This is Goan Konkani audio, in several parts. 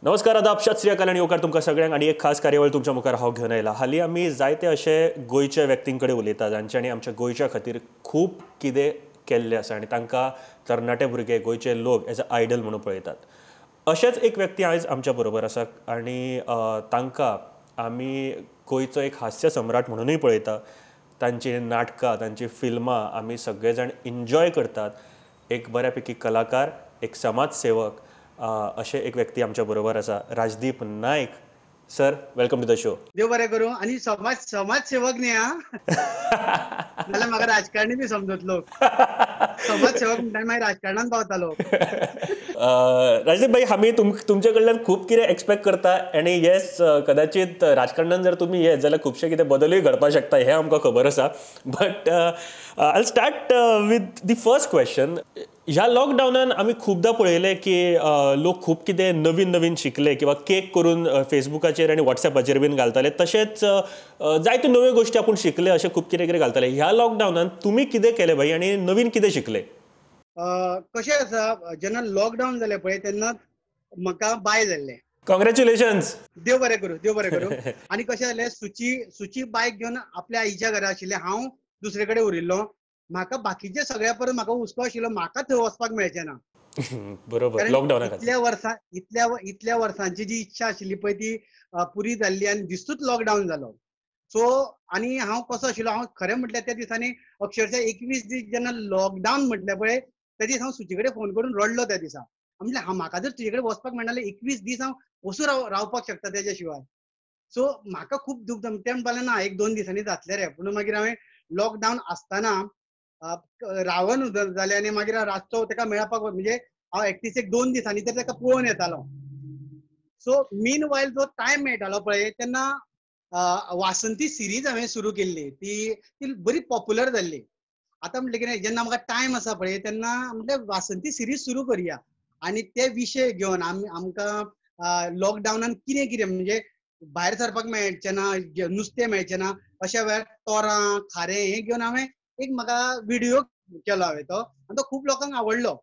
नमस्कार, आदाब, सत श्री अकाल आनी येवकार तुमकां सगळ्यांक आनी एक खास कार्यावळ तुमच्या मुखार हांव घेवन आयला. हालीं आमी जायते अशे गोंयच्या व्यक्तीं कडेन उलयता जांच्यांनी आमच्या गोंयच्या खातीर खूब कितें केल्लें आसा आनी तांकां तरणाटे भुरगे, गोंयचे लोक एज अ आयडल म्हणून पळयतात. अशेंच एक व्यक्ती आयज आमच्या बरोबर आसा आनी तांकां आमी गोंयचो एक हास्य सम्राट म्हणुनूय पळयता. तांची नाटकां, तांची फिल्मां आमी सगळे जाण एन्जॉय करतात. एक बऱ्यापैकी कलाकार, एक समाजसेवक अशें एक व्यक्ती आमच्या बरोबर आसा, Rajdeep Naik sir. Welcome to the show. देव बरें करूं. आनी समाजसेवक न्ही हा, जाल्यार म्हाका राजकारणी बी समजत लोक. समाजसेवक म्हणटा मागीर राजकारणान पावता लोक. राजदीप भाई, आमी तुमचे कडल्यान खूब कितें एक्सपेक्ट करता आनी येस, कदाचित राजकारणान जर तुमी येत जाल्यार खुबशे कितें बदलूय घडपाक शकता हें आमकां खबर आसा. But I start with the first question. ह्या लॉकडावनान आमी खुबदां पळयलें की लोक खूब कितें नवीन नवीन शिकले किंवा केक करून फेसबुकाचेर आनी वॉट्सॅपाचेर बीन घालताले. तशेंच जायत्यो नव्यो गोश्टी आपूण शिकले अशें खूब कितें कितें घालताले. ह्या लॉकडावनान तुमी कितें केलें भाई आनी नवीन कितें शिकले? कशें आसा, जेन्ना लॉकडावन जालें पळय तेन्ना म्हाका बाय जाल्लें. कॉंग्रॅच्युलेशन्स. देव बरें करूं, देव बरें करूं. आनी कशें जालें, सुची बायक घेवन आपल्या आईच्या घरा आशिल्लें, हांव दुसरे कडेन उरिल्लो. म्हाका बाकीचे सगळ्या परस म्हाका हुस्को आशिल्लो म्हाका थंय वचपाक मेळचें ना. बरोबर, लॉकडावना इतल्या वर्सांची जी इच्छा आशिल्ली पळय ती पुरी जाल्ली आनी दिस्तूच लॉकडावन जालो. सो आनी हांव कसो आशिल्लो, हांव खरें म्हटल्यार त्या दिसांनी अक्षरशः 21 दीस जेन्ना लॉकडावन म्हटलें पळय त्या दीस हांव सुची कडेन फोन करून रडलो. त्या दिसा म्हटलें म्हाका जर तुजे कडेन वचपाक मेळना जाल्यार 21 दीस हांव कसो रावपाक शकता तेज्या शिवाय. सो म्हाका खूब दूख. तें म्हणपालें ना 1-2 दिसांनी जातलें रे. पूण मागीर हांवें लॉकडावन आसतना रावन जालें आनी मागीर रातचो ताका मेळपाक, म्हणजे हांव एटलीस्ट 1-2 दिसांनी तर ताका पळोवन येतालो. सो मीन वायल जो टायम मेळटालो पळय तेन्ना वासंती सिरीज हांवें सुरू केल्ली. ती बरी पॉप्युलर जाल्ली. आतां म्हटलें कितें, जेन्ना म्हाका टायम आसा पळय तेन्ना म्हटलें वासंती सिरीज सुरू करया आनी ते विशय घेवन आमकां लॉकडावनान कितें कितें म्हणजे भायर सरपाक मेळचें ना, नुस्तें मेळचें ना, अशा वेळार तोरां खारें हें घेवन हांवें एक म्हाका व्हिडिओ केलो हांवें तो, आनी तो खूब लोकांक आवडलो.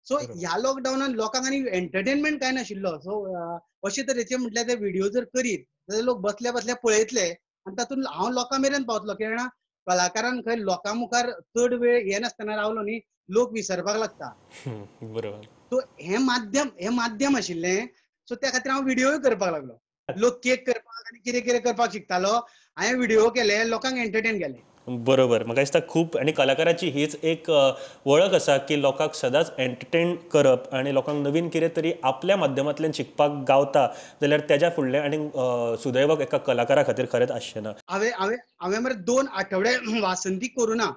सो ह्या लॉकडावनान लोकांक आनी एंटरटेनमेंट कांय नाशिल्लो. सो अशे तरेचे म्हटल्यार ते व्हिडिओ जर करीत जाल्यार लोक बसल्या बसल्या पळयतले आनी तातूंत हांव लोकां मेरेन पावतलो. कित्याक कलाकारान खंय लोकां मुखार चड वेळ ये नासतना रावलो न्ही, लोक विसरपाक लागता. बरोबर. सो हें माध्यम आशिल्लें. सो त्या खातीर हांव व्हिडिओय करपाक लागलो. लोक केक करपाक आनी कितें कितें करपाक शिकतालो, हांवें व्हिडिओ केले, लोकांक एंटरटेन केले. बरोबर. म्हाका दिसता खूब, आनी कलाकाराची हीच एक वळख आसा की लोकांक सदांच एंटरटेन करप आनी लोकांक नवीन कितें तरी आपल्या माध्यमांतल्यान शिकपाक गावता जाल्यार तेज्या फुडलें आनी सुदैवक एका कलाकारा खातीर खरेंच आसचें ना. हांवें मरे 2 आठवडे वासंती करूना.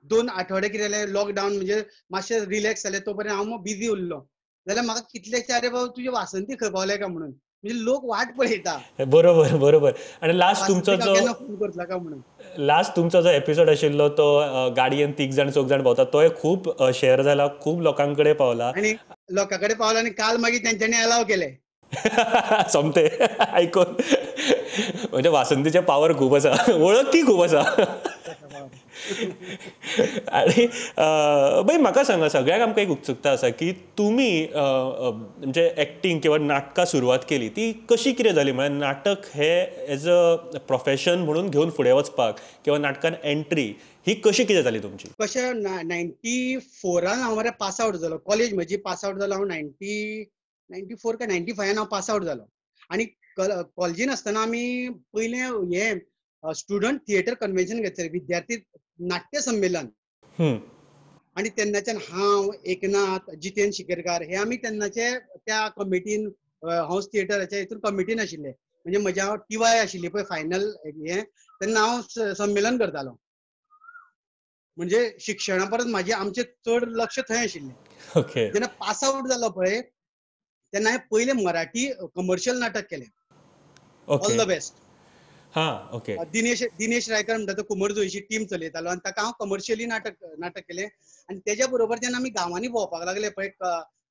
2 आठवडे कितें जालें, लॉकडावन म्हणजे मातशें रिलॅक्स जालें तो पर्यंत हांव बिजी उरलो. जाल्यार म्हाका कितलेशे, अरे बाबा तुजे वासंती खंय पावले काय म्हणून, म्हणजे लोक वाट पळयता. बरोबर बरोबर. आनी लास्ट तुमचो जो लास्ट तुमचो जो एपिसोड आशिल्लो तो गाडयेन 3 जाण 4 जाण भोंवता, तोय खूब शेअर जाला, खूब लोकां कडेन पावला. आनी लोकां कडेन पावला आनी काल मागीर तेंच्यांनी अलाव केले. सोमते आयकून म्हणजे वासंतीचे पावर खूब आसा, वळख ती खूब आसा. आनी बाई म्हाका सांगा, सगळ्यांक आमकां एक उत्सुकता आसा की तुमी म्हणजे एक्टींग किंवा नाटकां सुरवात केली ती कशी कितें जाली? म्हळ्यार नाटक हे एज अ प्रोफेशन म्हणून घेवन फुडें वचपाक किंवा नाटकान एंट्री ही कशी कितें जाली तुमची? कशें 94 हांव मरे पास आवट जालो. कॉलेज म्हजी पास आवट जालो हांव 94 काय 95 हांव पास आवट जालो. आनी कॉलेजीन आसतना आमी पयलें हें स्टुडंट थिएटर कन्व्हेन्शन घेतलें, विद्यार्थी नाट्य संमेलन. आनी तेन्नाच्यान हांव, एकनाथ, जितेन शिकेरकार हे आमी तेन्नाचे त्या कमिटीन, हाऊस थिएटराच्या हितून कमिटीन आशिल्ले. म्हणजे म्हज्या टीवाय आशिल्ली पळय फायनल हें, तेन्ना हांव संमेलन करतालो. म्हणजे शिक्षणा परस म्हाजें आमचें चड लक्ष थंय आशिल्लें. जेन्ना पास आवट जालो पळय तेन्ना हांवें पयलें मराठी कमर्शियल नाटक केलें, ऑल the best. हा, ओके. दिनेश रायकर म्हणटा तो कुमर जोयशी टीम चलयतालो आनी ताका हांव कमर्शियली नाटक केलें. आनी तेज्या बरोबर जेन्ना आमी गांवांनी भोंवपाक लागले पळय,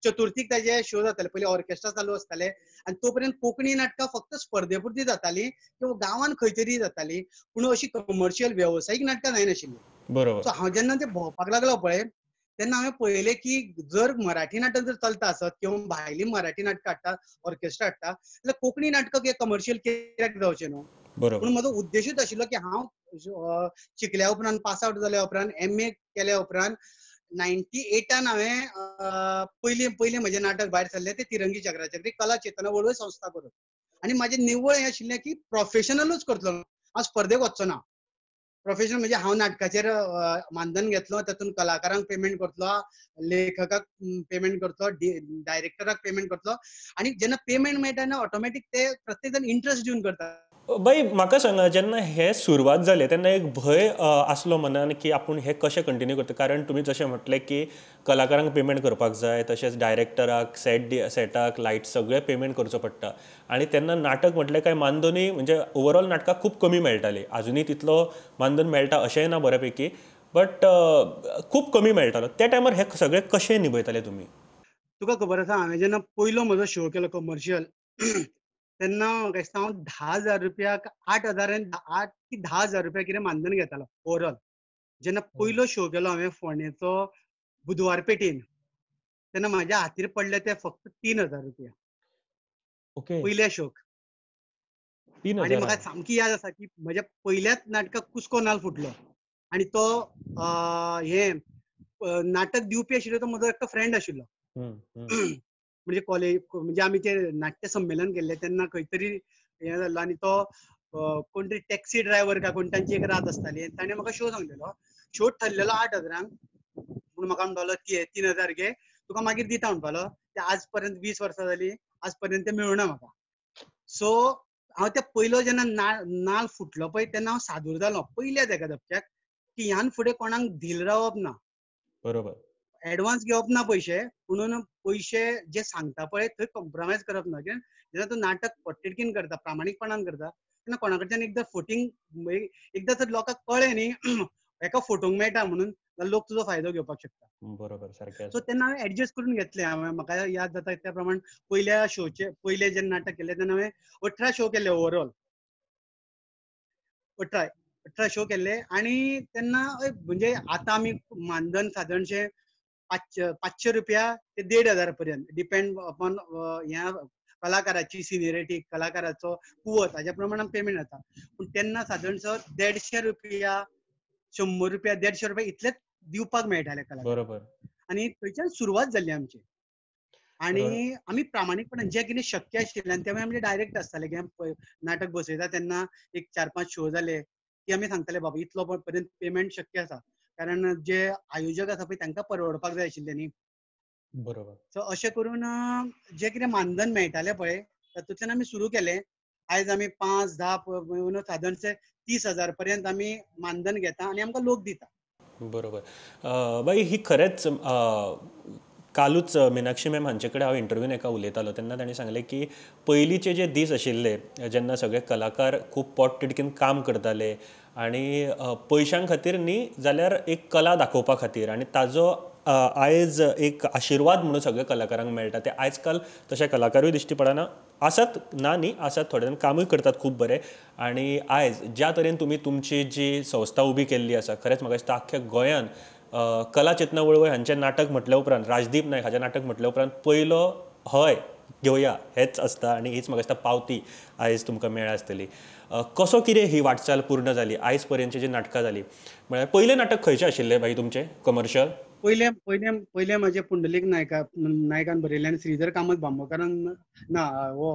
चतुर्थीक ताजे शो जाताले, पयलीं ऑर्केस्ट्रा चालू आसताले आनी तो पर्यंत कोंकणी नाटकां फक्त स्पर्धे पुरती जाताली किंवा गांवांत खंय तरी जाताली, पूण अशी कमर्शियल वेवसायीक नाटकां जायनाशिल्लीं. बरोबर. सो हांव जेन्ना ते भोंवपाक लागलो पळय तेन्ना हांवें पळयलें की जर मराठी नाटक जर चलता आसत किंवा भायली मराठी नाटकां हाडटा, ऑर्केस्ट्रा हाडटा, जाल्यार कोंकणी नाटक हें कमर्शियल कित्याक जावचें न्हू. बरोबर. पूण म्हजो उद्देशूच आशिल्लो की हांव शिकल्या उपरांत, पास आवट जाल्या उपरांत, एम ए केल्या उपरांत 98 हांवें पयलें पयलें म्हजें नाटक भायर सरलें तें तिरंगी चक्राचक्री कला चेतना वळवय संस्था करून. आनी म्हाजें निव्वळ हें आशिल्लें की प्रोफेशनलूच करतलो, हांव स्पर्धेक वचचो ना. प्रोफेशनल म्हणजे हांव नाटकाचेर मानधन घेतलो, तातूंत कलाकारांक पेमेंट करतलो, लेखकाक पेमेंट करतलो, डायरेक्टराक पेमेंट करतलो. आनी जेन्ना पेमेंट मेळटा तेन्ना ऑटोमॅटीक ते प्रत्येक जाण इंट्रस्ट दिवन करता. बाई म्हाका सांगा, जेन्ना हे सुरवात जाले तेन्ना एक भंय आसलो मनान की आपूण हें कशें कंटिन्यू करता? कारण तुमी जशें म्हटलें की कलाकारांक पेमेंट करपाक जाय, तशेंच डायरेक्टराक, सेटाक, लायट सगळें पेमेंट करचो पडटा. आनी तेन्ना नाटक म्हटलें काय मानधनूय म्हणजे ओवरऑल नाटकाक खूब कमी मेळटाली. आजुनूय तितलो मानधन मेळटा अशेंय ना बऱ्यापैकी, बट खूब कमी मेळटालो. त्या टायमार हें सगळें कशें निभयताले तुमी? तुका खबर आसा, हांवें जेन्ना पयलो म्हजो शो केलो कमर्शियल तेन्ना म्हाका दिसता हांव 10,000 रुपयाक, 8,000 8 की 10,000 रुपया कितें मानधन घेतालो ओवरऑल. जेन्ना पयलो शो केलो हांवें फोंडेचो बुधवार पेटीन, तेन्ना म्हाज्या हातीर पडले ते फक्त 3,000 रुपया. ओके. पयल्या शोक. 3,000. आनी म्हाका सामकी याद आसा की म्हज्या पयल्याच नाटकाक कुस्को नाल फुटलो. आनी तो हें नाटक दिवपी आशिल्लो तो म्हजो एकटो फ्रेंड आशिल्लो. म्हणजे कॉलेज म्हणजे आमी ते नाट्य संमेलन केल्लें तेन्ना खंय तरी हें जाल्लो आनी तो कोण तरी टॅक्सी ड्रायव्हर काय कोण तांची एक रात आसताली, ताणें म्हाका शो सांगलेलो. शो ठरलेलो 8,000 पूण म्हाका म्हणपालो 3,000 घे, तुका मागीर दिता म्हणपालो. ते आज पर्यंत 20 वर्सां जाली, आज पर्यंत ते मेळुना म्हाका. सो हांव त्या पयलो जेन्ना नाल फुटलो पळय तेन्ना हांव सादूर जालो पयल्याच एका धपक्याक की ह्यान फुडें कोणाक धील रावप ना. बरोबर. एडवान्स घेवप ना पयशे, म्हणून पयशे जे सांगता पळय थंय कॉम्प्रोमायज करप ना. कित्याक जेन्ना तूं नाटक पोटतिडकीन करता, प्रामाणीकपणान करता, तेन्ना कोणा कडच्यान एकदां फोटींग, एकदां तर लोकांक कळ्ळें न्ही एका फोटोंक मेळटा म्हणून, लोक तुजो फायदो घेवपाक शकता. बरोबर, सारकें. सो तेन्ना हांवें एडजस्ट करून घेतलें. हांवें म्हाका याद जाता त्या प्रमाण पयल्या शोचे पयले जेन्ना नाटक केलें तेन्ना हांवें 18 शो केले ओवरऑल. 18 शो केल्ले. आनी तेन्ना म्हणजे आतां आमी मानधन सादारणशें 500 रुपया ते 1,500 पर्यंत, डिपेंड अपॉन ह्या कलाकाराची सिनियरिटी, कलाकाराचो कुवत, हाज्या प्रमाण पेमेंट जाता. पूण तेन्ना सादारणसो 150 रुपया, 100 रुपया, 150 रुपया इतलेच दिवपाक मेळटाले कलाकार. बरोबर. आनी थंयच्यान सुरवात जाल्ली आमची. आनी आमी प्रामाणीकपणान जें कितें शक्य आशिल्लें आनी तें आमचें डायरेक्ट आसतालें की नाटक बसयता तेन्ना एक 4-5 शो जाले की आमी सांगताले बाबा इतलो पर्यंत पेमेंट शक्य आसा, कारण जे आयोजक आसा पळय तांकां परवडपाक जाय आशिल्लें न्ही. बरोबर. सो अशें करून जें कितें मानधन मेळटालें पळय तातूंतल्यान आमी सुरू केलें. आयज आमी 5, 10 सादारणशे 30,000 पर्यंत आमी मानधन घेता आनी आमकां लोक दिता. बरोबर. बाई ही खरेंच कालूच मिनाक्षी मॅम हांचे कडेन हांव इंटरव्यून एका उलयतालो तेन्ना तांणी सांगलें की पयलींचे जे दीस आशिल्ले जेन्ना सगळे कलाकार खूब पोटतिडकीन काम करताले आनी पयशां खातीर न्ही जाल्यार एक कला दाखोवपा खातीर, आनी ताजो आयज एक आशिर्वाद म्हणून सगळे कलाकारांक मेळटा. ते आयज काल तशे कलाकारूय दिश्टी पडना, आसात ना न्ही, आसात, थोडे जाण कामूय करतात खूब बरें. आनी आयज ज्या तरेन तुमी तुमची जी संस्था उबी केल्ली आसा, खरेंच म्हाका दिसता आख्ख्या गोंयान कला चेतना वळवय हांचें नाटक म्हटल्या उपरांत, राजदीप नायक हाचें नाटक म्हटल्या उपरांत पयलो हय घेवया हेच आसता. आनी हीच म्हाका दिसता पावती आयज तुमकां मेळ्ळ्या आसतली. कसो कितें ही वाटचाल पूर्ण जाली आयज पर्यंतची जी नाटकां जाली? म्हळ्यार पयलें नाटक खंयचें आशिल्लें भाई तुमचें कमर्शियल? पयलें पयलें पयलें म्हजें पुंडलीक नायकान बरयल्लें आनी श्रीधर कामत बांबोकारान ना हो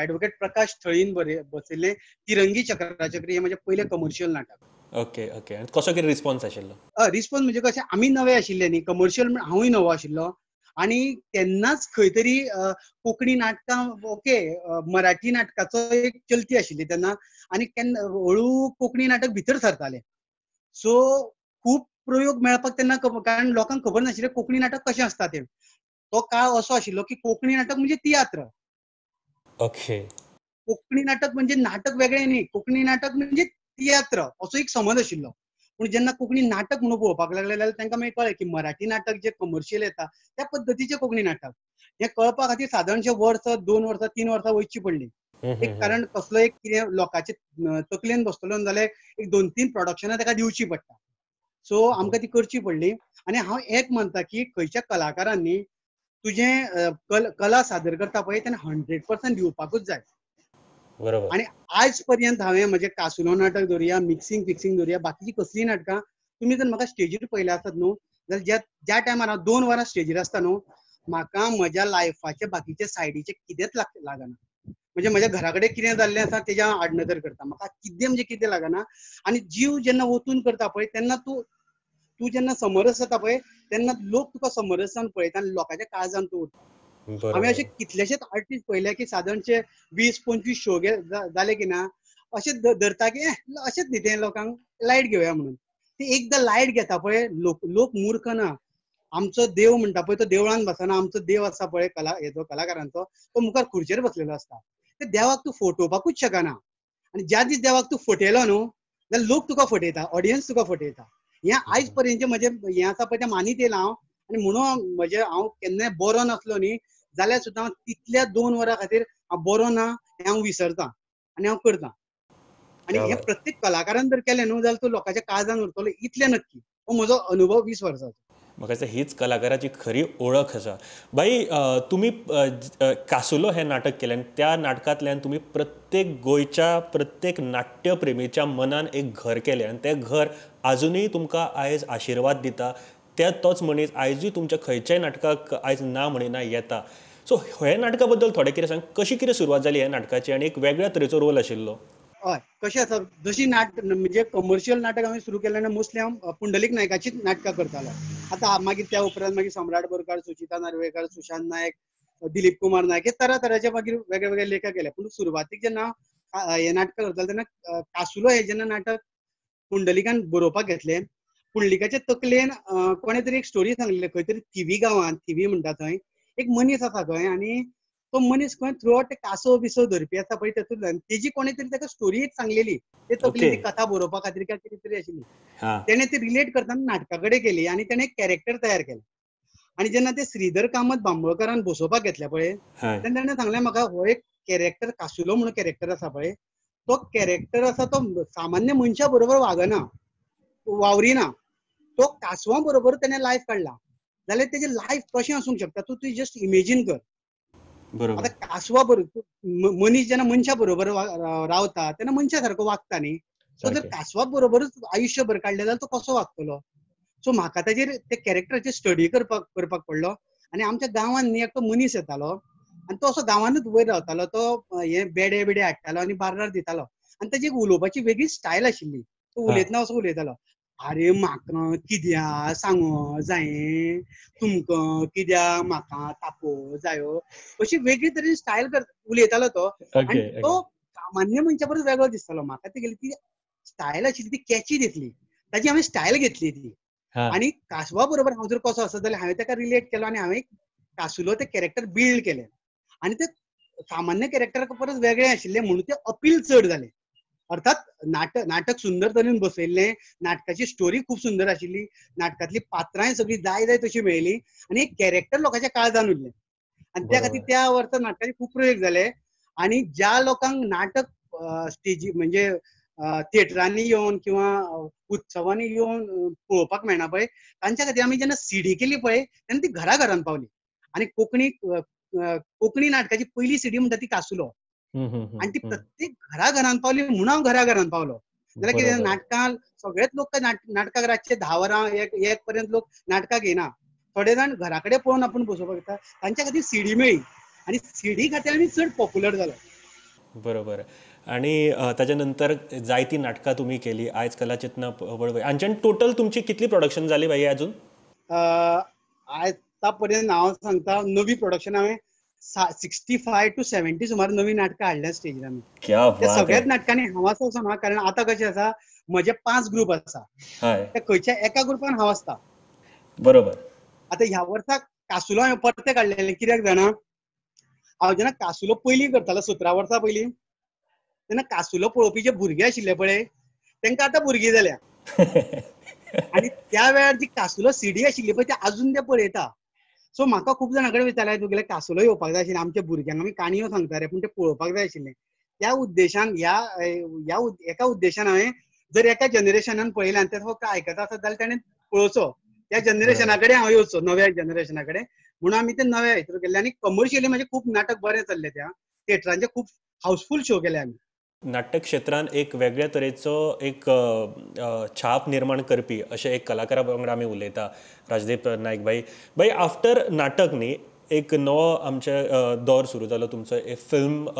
एडवोकेट प्रकाश थळीन बसयल्लें तिरंगी चक्राचक्री हें म्हजें पयलें कमर्शियल नाटक. Okay okay. आनी कसो कितें रिस्पॉन्स आशिल्लो? रिस्पॉन्स म्हणजे कशें, आमी नवे आशिल्ले न्ही कमर्शियल, हांवूय नवो आशिल्लो आनी तेन्नाच खंय तरी कोंकणी नाटकां ओके मराठी नाटकाचो एक चलती आशिल्ली तेन्ना, आनी केन्ना हळू कोंकणी नाटक भितर सरतालें. सो खूब प्रयोग मेळपाक तेन्ना, कारण लोकांक खबर नाशिल्लें कोंकणी नाटक कशें आसता तें. तो काळ असो आशिल्लो की कोंकणी नाटक म्हणजे तियात्र. ओके. कोंकणी नाटक म्हणजे नाटक वेगळें न्ही, कोंकणी नाटक म्हणजे तियात्र असो एक समज आशिल्लो. पूण जेन्ना कोंकणी नाटक म्हणून पळोवपाक लागले जाल्यार तांकां मागीर कळ्ळें की मराठी नाटक जें कमर्शियल येता त्या पद्दतीचें कोंकणी नाटक. हें कळपा खातीर सादारणशें वर्स, 2 वर्सां, 3 वर्सां वयची पडली. एक कारण कसलो एक कितें लोकांचे तकलेन बसतलो जाल्यार एक 2-3 प्रोडक्शनां ताका दिवची पडटा. सो आमकां ती करची पडली. आनी हांव एक मानता की खंयच्या कलाकारांनी तुजें कला सादर करता पळय तेन्ना 100% दिवपाकूच जाय. बरोबर. आनी आयज पर्यंत हांवें म्हजें कासुलो नाटक धरुया, मिक्सिंग फिक्सिंग धरुया, बाकीची कसलीय नाटकां तुमी जर म्हाका स्टेजीर पळयले आसत न्हू जाल्यार ज्या टायमार हांव 2 वरां स्टेजीर आसता न्हू, म्हाका म्हज्या लायफाचे बाकीचे सायडीचे कितेंच लागना. म्हणजे म्हज्या घरा कडेन कितें जाल्लें आसा तेज्या हांव आडनदर करता, म्हाका कितें म्हणजे कितें लागना. आनी जीव जेन्ना वचून करता पळय तेन्ना तूं तूं जेन्ना समरस जाता पळय तेन्ना लोक तुका समरस जावन पळयता आनी लोकांच्या काळजान तूं उरता. हांवें अशे कितलेशेच आर्टिस्ट पळयले की सादारणचे 20-25 शो जाले की ना अशें धरता की अशेंच न्ही तें लोकांक लायट घेवया म्हणून. ती एकदां लायट घेता पळय, लोक मूर्ख ना. आमचो देव म्हणटा पळय तो देवळान बसना, आमचो देव आसा पळय कला हेजो कलाकारांचो, तो मुखार खुर्चेर बसलेलो आसता. ते देवाक तूं फटोवपाकूच शकना. आनी ज्या दीस देवाक तूं फटयलो न्हू जाल्यार लोक तुका फटयता, ऑडियन्स तुका फटयता. हें आयज पर्यंतचें म्हजें हें आसा पळय तें मानीत येयलां हांव. आनी म्हणून म्हजें हांव केन्नाय बरो नासलो न्ही जाल्यार सुद्दां हांव तितल्या 2 वरां खातीर हांव बरो ना हें हांव विसरता आनी हांव करता. आनी हें प्रत्येक कलाकारान जर केलें न्हू जाल्यार तूं लोकांच्या काळजान उरतलो, इतलें नक्की. हो म्हजो अनुभव 20 वर्सांचो. म्हाका दिसता हीच कलाकाराची खरी ओळख आसा. बाई, तुमी कासुलो हें नाटक केलें आनी त्या नाटकांतल्यान तुमी प्रत्येक गोंयच्या प्रत्येक नाट्यप्रेमीच्या मनान एक घर केलें आनी तें घर आजुनूय तुमकां आयज आशिर्वाद दिता. त्या तोच मनीस आयजूय तुमच्या खंयच्याय नाटकाक आयज ना म्हणिना येता. सो ह्या नाटका बद्दल थोडें कितें सांग, कशी कितें सुरवात जाली ह्या नाटकाची आनी एक वेगळ्या तरेचो रोल आशिल्लो? हय, कशें आसा, जशी नाटक म्हणजे कमर्शियल नाटक हांवें सुरू केलें तेन्ना मोस्टली हांव पुंडलीक नायकाचीच नाटकां करतालो. आतां मागीर त्या उपरांत मागीर सम्राट बोरकार, सुचिता नार्वेकर, सुशांत नायक, दिलीप कुमार नायक हे तरा तराचे मागीर वेगळे वेगळे लेखक केले. पूण सुरवातीक जेन्ना हें नाटकां करतालो तेन्ना कासुलो हें जेन्ना नाटक पुंडलिकान बरोवपाक घेतलें, पुंडलिकाच्या तकलेन कोणें तरी एक स्टोरी सांगलेली, खंय तरी थिवी गांवांत, थिवी म्हणटा थंय एक मनीस आसा खंय, आनी तो मनीस खंय थ्रू आवट ते कासव बिसव धरपी आसा पळय तातूंतल्यान तेजी कोणें तरी ताका स्टोरी एक सांगलेली, ते तकलेन ती कथा बरोवपा खातीर काय कितें तरी आशिल्ली. तेणें ती रिलेट करतना नाटका कडेन केली आनी तेणें एक कॅरेक्टर तयार केलें. आनी जेन्ना ते श्रीधर कामत बांबोळकारान बसोवपाक घेतलें पळय तेन्ना तेणें सांगलें म्हाका हो एक कॅरेक्टर कासुलो म्हणून कॅरेक्टर आसा पळय, तो कॅरेक्टर आसा तो सामान्य मनशा बरोबर वागना, वावरिना, तो कासवां बरोबर तेणें लायफ काडला जाल्यार तेजें लायफ कशें आसूंक शकता तूं तुवें जस्ट इमेजीन कर. बरोबर. आतां कासवा बरोबर मनीस जेन्ना मनशा बरोबर रावता तेन्ना मनशा सारको वागता न्ही, सो जर कासवा बरोबरूच आयुश्यभर काडलें जाल्यार तो कसो वागतलो. सो म्हाका ताजेर ते कॅरेक्टराचेर स्टडी करपाक पडलो. आनी आमच्या गांवांत न्ही एकटो मनीस येतालो आनी तो असो गांवानूच वयर रावतालो, तो हे बेडे बिडे हाडटालो आनी बार्रार दितालो आनी ताजी एक उलोवपाची वेगळीच स्टायल आशिल्ली. तो उलयतना असो उलयतालो, अरे म्हाका कित्या सांगो जाय, तुमकां कित्या म्हाका तापो जायो, अशी वेगळी तरेन स्टायल उलयतालो तो. आनी तो सामान्य मनशा परस वेगळो दिसतालो. म्हाका तेगेली ती स्टायल आशिल्ली ती कॅची दिसली, ताजी हांवें स्टायल घेतली ती. आनी कासवा बरोबर हांव जर कसो आसत जाल्यार हांवें ताका रिलेट केलो आनी हांवें कासुलो ते कॅरेक्टर बिल्ड केलें आनी ते सामान्य कॅरेक्टरा परस वेगळें आशिल्लें म्हणून ते अपील चड जालें. अर्थात नाटक सुंदर तरेन बसयल्लें, नाटकाची स्टोरी खूब सुंदर आशिल्ली, नाटकांतली पात्रांय सगळीं जाय जाय तशी मेळ्ळी आनी एक कॅरेक्टर लोकांच्या काळजान उरलें. आनी त्या खातीर त्या वर्सा नाटकाचे खूब प्रयोग जाले. आनी ज्या लोकांक नाटक स्टेजी म्हणजे थिएटरांनी येवन किंवा उत्सवांनी येवन पळोवपाक मेळना पळय तांच्या खातीर आमी जेन्ना सीडी केली पळय तेन्ना ती घरा घरान पावली. आनी कोंकणी नाटकाची पयली सीडी म्हणटा ती कासुलो, आनी ती प्रत्येक घरा घरान पावली म्हणून हांव घरा घरान पावलो. जाल्यार कितें नाटकां सगळेच लोक नाटकाक रातचे 10 वरां 1 पर्यंत लोक नाटकाक येना, थोडे जाण घरा कडेन पळोवन आपूण बसोवपाक येता, तांच्या खातीर सीडी मेळ्ळी आनी सीडी खातीर आमी चड पॉप्युलर जालो. बरोबर. आनी ताच्या नंतर जायती नाटकां तुमी केली, आयज कला चेतना वळवय, हांच्यान टोटल तुमची कितली प्रोडक्शन जाली भाई अजून? आतां पर्यंत हांव सांगता नवी प्रोडक्शन हांवें 65 to 70 सुमार नवी नाटकां हाडल्या स्टेजीर आमी. त्या सगळ्याच नाटकांनी हांव आसा असो ना, कारण आतां कशें आसा म्हजे 5 ग्रुप आसा, त्या खंयच्या एका ग्रुपान हांव आसता. बरोबर. आतां ह्या वर्सा कासुलो हांवें परतें काडलेलें, कित्याक जाणा, हांव जेन्ना कासुलो पयलीं करतालो 17 वर्सां पयलीं तेन्ना कासुलो पळोवपी जे भुरगे आशिल्ले पळय तांकां आतां भुरगीं जाल्या आनी त्या वेळार जी कासुलो सीडी आशिल्ली पळय ते आजून ते पळयता. सो म्हाका खूब जाणां कडेन विचारलें तुगेलें कासुलो येवपाक जाय आशिल्लें, आमच्या भुरग्यांक आमी काणयो सांगता रे पूण ते पळोवपाक जाय आशिल्लें. त्या उद्देशान ह्या एका उद्देशान हांवें जर एका जनरेशनान पळयलें आनी ते फक्त आयकता आसत जाल्यार ताणें पळोवचो, त्या जनरेशना कडेन हांव येवचो, नव्या जनरेशना कडेन म्हणून आमी ते नव्या हितून केल्ले. आनी कमर्शियली म्हाजें खूब नाटक बरें चल्लें, त्या थिएटरांचे खूब हाऊसफूल शो केले आमी. नाटक क्षेत्रान एक वेगळ्या तरेचो एक छाप निर्माण करपी अशें एक कलाकारा वांगडा आमी उलयता, राजदीप नायक भाई. भाई, आफ्टर नाटक न्ही एक नवो आमचे दौर सुरू जालो तुमचो फिल्म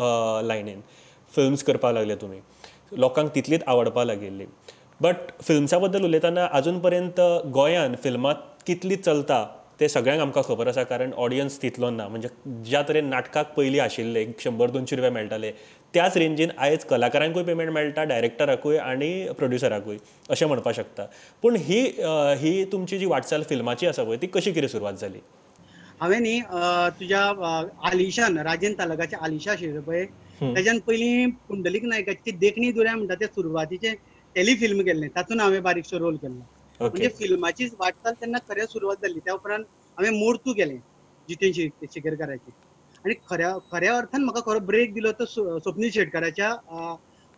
लायनीन. फिल्म्स करपाक लागले तुमी, लोकांक तितलीच आवडपाक लागिल्ली. बट फिल्म्सा बद्दल उलयतना आजून पर्यंत गोंयान फिल्मां कितली चलता ते सगळ्यांक आमकां खबर आसा, कारण ऑडियन्स तितलो ना. म्हणजे ज्या तरेन नाटकाक पयलीं आशिल्ले 100-200 रुपया मेळटाले, त्याच रेंजीन आयज कलाकारांकूय पेमेंट मेळटा, डायरेक्टराकूय आनी प्रोड्युसराकूय अशें म्हणपाक शकता. पूण ही ही तुमची जी वाटचाल फिल्माची आसा पळय, ती कशी कितें सुरवात जाली? हांवें न्ही तुज्या आलिशान, राजेंद्र तालकाचे आलिशा आशिल्ले पळय, तेज्यान पयलीं पुंडलीक नायकाची देखणी दुऱ्या म्हणटा ते सुरवातीचे टेलिफिल्म केल्लें, तातूंत हांवें बारीकसो रोल केल्लो. म्हणजे फिल्माची वाटचाल तेन्ना खरें सुरवात जाली. त्या उपरांत हांवें मोर्तू केलें जितेन शेटकाराचे, आनी खऱ्या खऱ्या अर्थान म्हाका खरो ब्रेक दिलो तो स्वप्नील शेटकाराच्या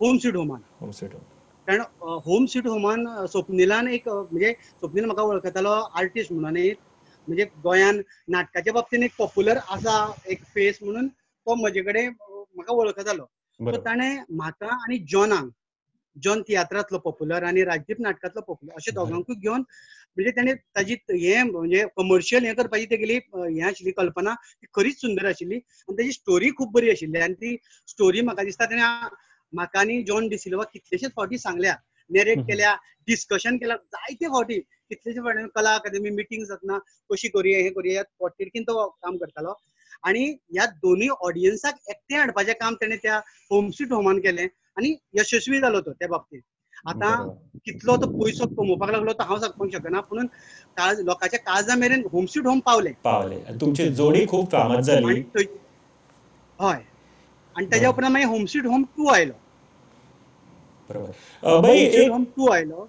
होम स्वीट होमान. होम स्वीट होम, कारण होम स्वीट होमान स्वप्निलान एक म्हणजे स्वप्नील म्हाका वळखतालो आर्टिस्ट म्हणून, आनी म्हणजे गोंयान नाटकाच्या बाबतीन एक पॉप्युलर आसा एक फेस म्हणून तो म्हजे कडेन म्हाका वळखतालो. ताणें म्हाका आनी जॉनाक, जॉन तियात्रांतलो पॉप्युलर आनी राजदीप नाटकांतलो पॉप्युलर, अशें दोगांकूय घेवन म्हणजे ताणें ताजी हें म्हणजे कमर्शियल हें करपाची तेगेली हें आशिल्ली कल्पना, ती खरीच सुंदर आशिल्ली आनी ताजी स्टोरी खूब बरी आशिल्ली. आनी ती स्टोरी म्हाका दिसता ताणें म्हाका आनी जॉन डिसिल्वा कितलेशेच फावटी सांगल्या, नॅरेट केल्या, डिस्कशन केला जायते फावटी, कितलेशे फावटी कला अकादमी मिटींग जातना कशी करुया हें करुया पोटतिडकीन तो काम करतालो. आनी ह्या दोनूय ऑडियन्साक एकटें हाडपाचें काम ताणें त्या होम स्वीट होमान केलें आनी यशस्वी जालो तो त्या बाबतींत. आतां कितलो तो पयसो कमोवपाक लागलो तो हांव सांगपाक शकना, पूण लोकांच्या काळजा मेरेन होम स्वीट होम पावले पावले. तुमची जोडी खूब फामाद जाली. हय, आनी तेज्या उपरांत मागीर होम स्वीट होम 2 आयलो. बरोबर, होम 2 आयलो.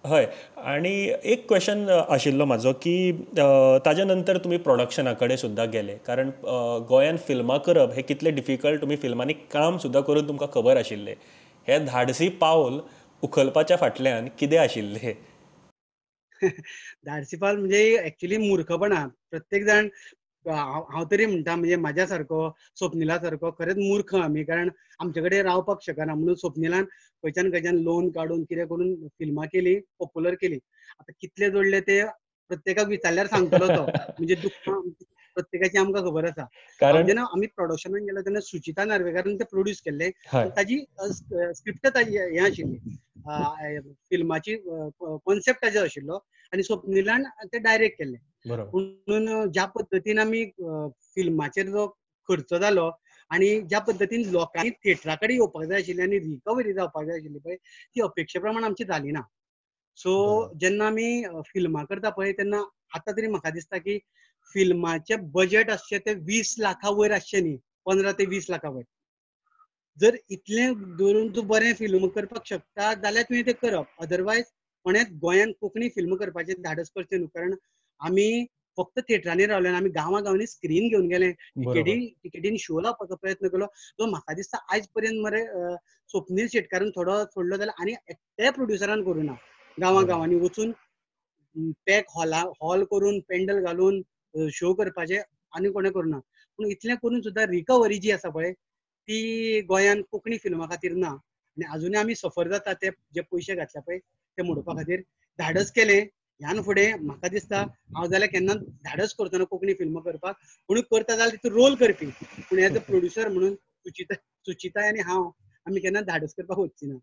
हय, आनी एक क्वेश्चन आशिल्लो म्हाजो की ताज्या नंतर तुमी प्रोडक्शना कडेन सुद्दां गेले, कारण गोंयान फिल्मां करप हें कितलें डिफिकल्ट, तुमी फिल्मांनी काम सुद्दां करून तुमकां खबर आशिल्लें. हें धाडसी पावल उखलपाच्या फाटल्यान कितें आशिल्लें? धाडसी पावल म्हणजे एक्चुअली मूर्खपणा. प्रत्येक जाण, हांव तरी म्हणटा म्हणजे म्हाज्या सारको, स्वप्निला सारको खरेंच मूर्ख आमी, कारण आमचे कडेन रावपाक शकना म्हणून स्वप्निलान खंयच्यान खंयच्यान लोन काडून कितें करून फिल्मां केली, पॉप्युलर केली. आतां कितले जोडले ते प्रत्येकाक विचारल्यार सांगतलो तो, म्हणजे दुख्ख प्रत्येकाची आमकां खबर आसा. कारण जेन्ना आमी प्रोडक्शनान गेले तेन्ना सुचिता नार्वेकारान ते प्रोड्यूस केल्ले, ताजी स्क्रिप्ट ताजी हें आशिल्ली, फिल्माची कॉन्सेप्ट ताजो आशिल्लो आनी स्वप्निलान ते डायरेक्ट केल्ले. म्हणून ज्या पद्दतीन आमी फिल्माचेर जो खर्च जालो आनी ज्या पद्दतीन लोकांनी थिएटरा कडेन येवपाक जाय आशिल्ली आनी रिकवरी जावपाक जाय आशिल्ली पळय, ती अपेक्षे प्रमाण आमची जाली ना. सो जेन्ना आमी फिल्मां करता पळय तेन्ना आतां तरी म्हाका दिसता की फिल्माचें बजेट आसचें तें 20 लाखा वयर आसचें न्ही, 15 ते 20 लाखा वयर. जर इतलें दवरून तूं बरें फिल्म करपाक शकता जाल्यार तुवें तें करप, अदरवायज कोणेंच गोंयांत कोंकणी फिल्म करपाचें धाडस करचें न्हू. कारण आमी फक्त थिएटरांनी रावले, आमी गांवां गांवांनी स्क्रीन घेवन गेले, टिकेटीन शो लावपाचो प्रयत्न केलो, जो म्हाका दिसता आयज पर्यंत मरे स्वप्नील शेटकारान थोडो सोडलो जाल्यार आनी एकट्या प्रोड्युसरान करूं ना. गांवां गांवांनी वचून पॅक हॉल करून पेंडल घालून शो करपाचें आनी कोणें करूं ना. पूण इतलें करून सुद्दां रिकवरी जी आसा पळय ती गोंयांत कोंकणी फिल्मा खातीर ना, आनी आजुनूय आमी सफर जाता ते जे पयशे घातल्या पळय ते मोडपा खातीर. धाडस केलें ह्यान फुडें म्हाका दिसता हांव जाल्यार केन्ना धाडस करतना कोंकणी फिल्मां करपाक, कोणूय करता जाल्यार तितून रोल करपी, पूण एज अ प्रोड्युसर म्हणून सुचिता आनी हांव आमी केन्ना धाडस करपाक वचची ना.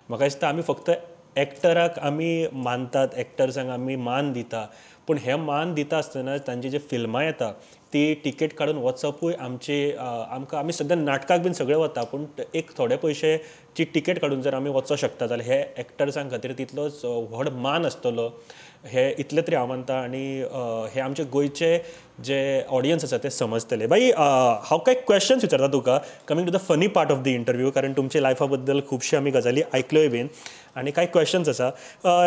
म्हाका दिसता आमी फक्त एक्टराक आमी मानतात, एक्टर्सांक आमी मान दिता, पूण हे मान दिता आसतना तांची जे फिल्मां येता ती टिकेट काडून वचपूय आमची आमकां, आमी सद्या नाटकाक बीन सगळे वता, पूण एक थोडे पयशेची टिकेट काडून जर आमी वचोंक शकता जाल्यार हे एक्टर्सां खातीर तितलोच व्हड मान आसतलो, हे इतलें तरी हांव मानता. आनी हे आमचे गोंयचे जे ऑडियन्स आसा ते समजतले. बाई, हांव कांय क्वेश्चन्स विचारता तुका, coming to the funny part of the interview, कारण तुमच्या लायफा बद्दल खुबशे आमी गजाली आयकल्योय बीन, आनी कांय क्वेश्चन्स आसा,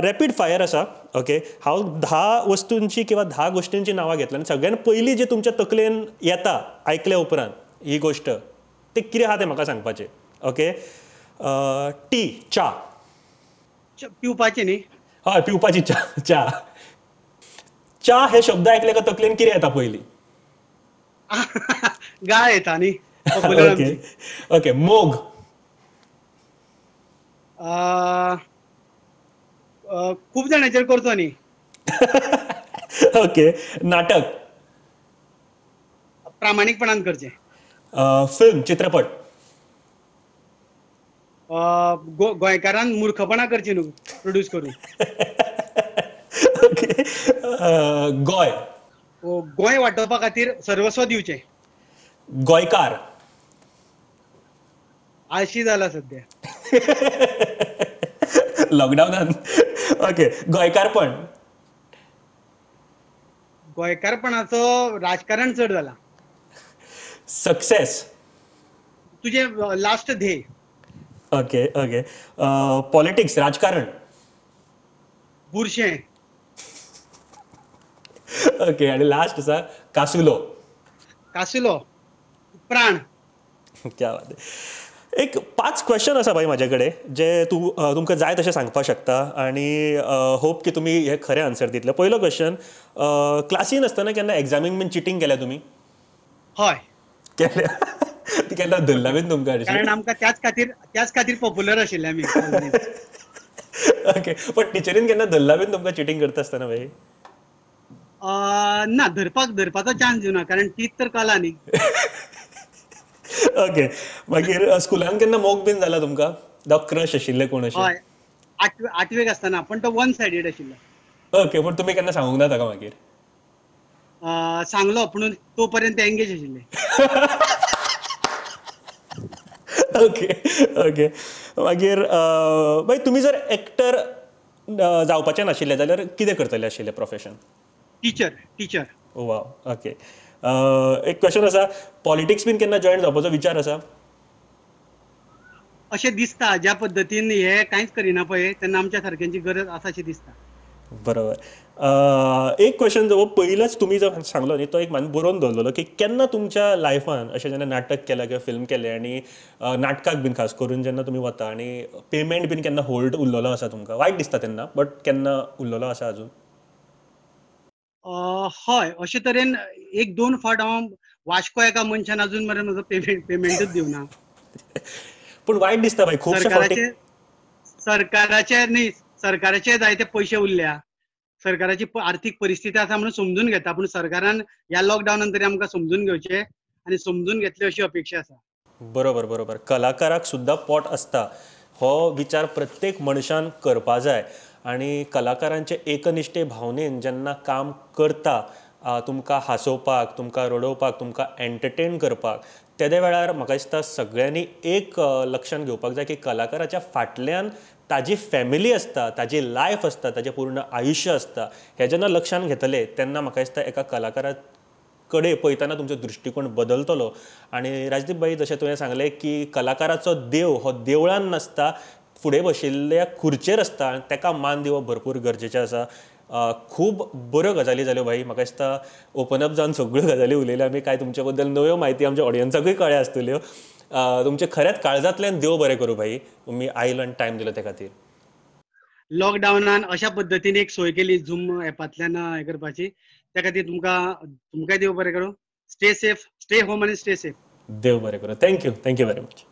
रॅपीड फायर आसा. ओके, हांव 10 वस्तूंची किंवा 10 गोश्टींची नांवां घेतली आनी सगळ्यान पयलीं जे तुमच्या तकलेन येता आयकल्या उपरांत ही गोश्ट, ते कितें आहा तें म्हाका सांगपाचें. ओके, टी, च्या. पिवपाची न्ही? हय, पिवपाची च्या. च्या च्या हे शब्द आयकले का तकलेन कितें येता पयलीं? गाळ येता न्ही. Okay okay. मोग. खूब जाणांचेर करचो न्ही. ओके. नाटक. प्रामाणीकपणान करचें. फिल्म, चित्रपट. गोंयकारान मूर्खपणा करची न्हू प्रोड्यूस करून. ओके. गोंय. गोंय वाटोवपा खातीर सर्वस्व दिवचें. गोंयकार. आळशी जाला सध्या लॉकडावनान. ओके. गोंयकारपण. गोंयकारपणाचो राजकारण चड जाला. सक्सेस. तुजें लास्ट ध्येय. Okay okay. पॉलिटिक्स, राजकारण. बुरशें. ओके. आणि लास्ट आसा कासुलो. कासुलो प्राण. क्या बात. एक 5 क्वेश्चन आसा भाई म्हाजे कडेन जे तूं तुमकां जाय तशें सांगपाक शकता आनी होप की तुमी हे खरें आन्सर दितले. पयलो क्वेश्चन, क्लासीन आसतना केन्ना एग्जामीक बीन चिटींग केल्या तुमी? हय, केल्या. केन्ना धरला बीन तुमकां? कारण आमकां त्याच खातीर पॉप्युलर आशिल्ले आमी. ओके. पण टिचरीन केन्ना धरला बीन तुमकां चिटींग करता आसतना भाई? ना, धरपाचो चान्स दिवना, कारण तीच तर कला न्ही. ओके. मागीर स्कुलान केन्ना मोग बीन जाला तुमकां? जावं क्रश आशिल्ले कोण अशें? हय, आठवेक आसतना, पण तो वन सायडेड आशिल्लो. ओके. पण तुमी केन्ना सांगूंक ना ताका मागीर? सांगलो, पूण तो पर्यंत एंगेज आशिल्ले. Okay okay. मागीर मागीर तुमी जर एक्टर जावपाचें नाशिल्लें जाल्यार कितें करतले आशिल्ले profession? Teacher. Teacher. Wow. Okay. एक क्वेश्चन आसा, पॉलिटिक्स बीन केन्ना जॉयन जावपाचो विचार आसा? अशें दिसता ज्या पद्दतीन हे कांयच करिना पळय तेन्ना आमच्या सारक्यांची गरज आसा अशें दिसता. बरोबर. एक क्वेश्चन जो पयलोच तुमी जो सांगलो न्ही तो एक मान बरोवन दवरलेलो की केन्ना तुमच्या लायफान अशें जेन्ना नाटक केलां किंवा फिल्म केलें आनी नाटकाक बीन खास करून जेन्ना तुमी वता आनी पेमेंट बीन केन्ना होल्ड उरलेलो आसा तुमकां, वायट दिसता तेन्ना, बट केन्ना उरलेलो आसा अजून? हय, अशे तरेन 1-2 फावट हांव वास्को एका मनशान अजून मेरेन म्हजो पेमेंटूच दिवना. पूण वायट दिसता भाई खूबशे फावटी. सरकाराचे न्ही, सरकाराचे जायते पयशे उरल्या, सरकाराची आर्थीक परिस्थिती आसा म्हणून समजून घेता, पूण सरकारान ह्या लॉकडावनान तरी आमकां समजून घेवचें आनी समजून घेतले अशी अपेक्षा आसा. बरोबर बरोबर. कलाकाराक सुद्दां पोट आसता हो विचार प्रत्येक मनशान करपा जाय आनी कलाकारांचे एकनिश्ठे भावनेन जेन्ना काम करता तुमकां हांसोवपाक, तुमकां रडोवपाक, तुमकां एंटरटेन करपाक, तेदे वेळार म्हाका दिसता सगळ्यांनी एक लक्षांत घेवपाक जाय की कलाकाराच्या फाटल्यान ताजी फॅमिली आसता, ताजी लायफ आसता, ताजें पूर्ण आयुश्य आसता. हें जेन्ना लक्षांत घेतले तेन्ना म्हाका दिसता एका कलाकारा कडेन पळयतना तुमचो दृश्टिकोण बदलतलो. आनी राजदीप भाई, जशें तुवें सांगलें की कलाकाराचो देव हो देवळान नासता, फुडें बशिल्ल्या खुर्चेर आसता आनी ताका मान दिवप भरपूर गरजेचें आसा. खूब बऱ्यो गजाली जाल्यो भाई, म्हाका दिसता ओपन अप जावन सगळ्यो गजाली उलयल्यो आमी, कांय तुमचे बद्दल नव्यो म्हायती आमच्या ऑडियन्साकूय कळ्ळ्या आसतल्यो. तुमचें खरेंच काळजांतल्यान देव बरें करूं भाई, तुमी आयलो आनी टायम दिलो ते खातीर. लॉकडावनान अशा पद्दतीन एक सोय केली झूम एपांतल्यान हें करपाची, त्या खातीर तुमकांय देव बरें करूं. स्टे सेफ, स्टे होम आनी स्टे सेफ. देव बरें करूं. Thank you, thank you very much.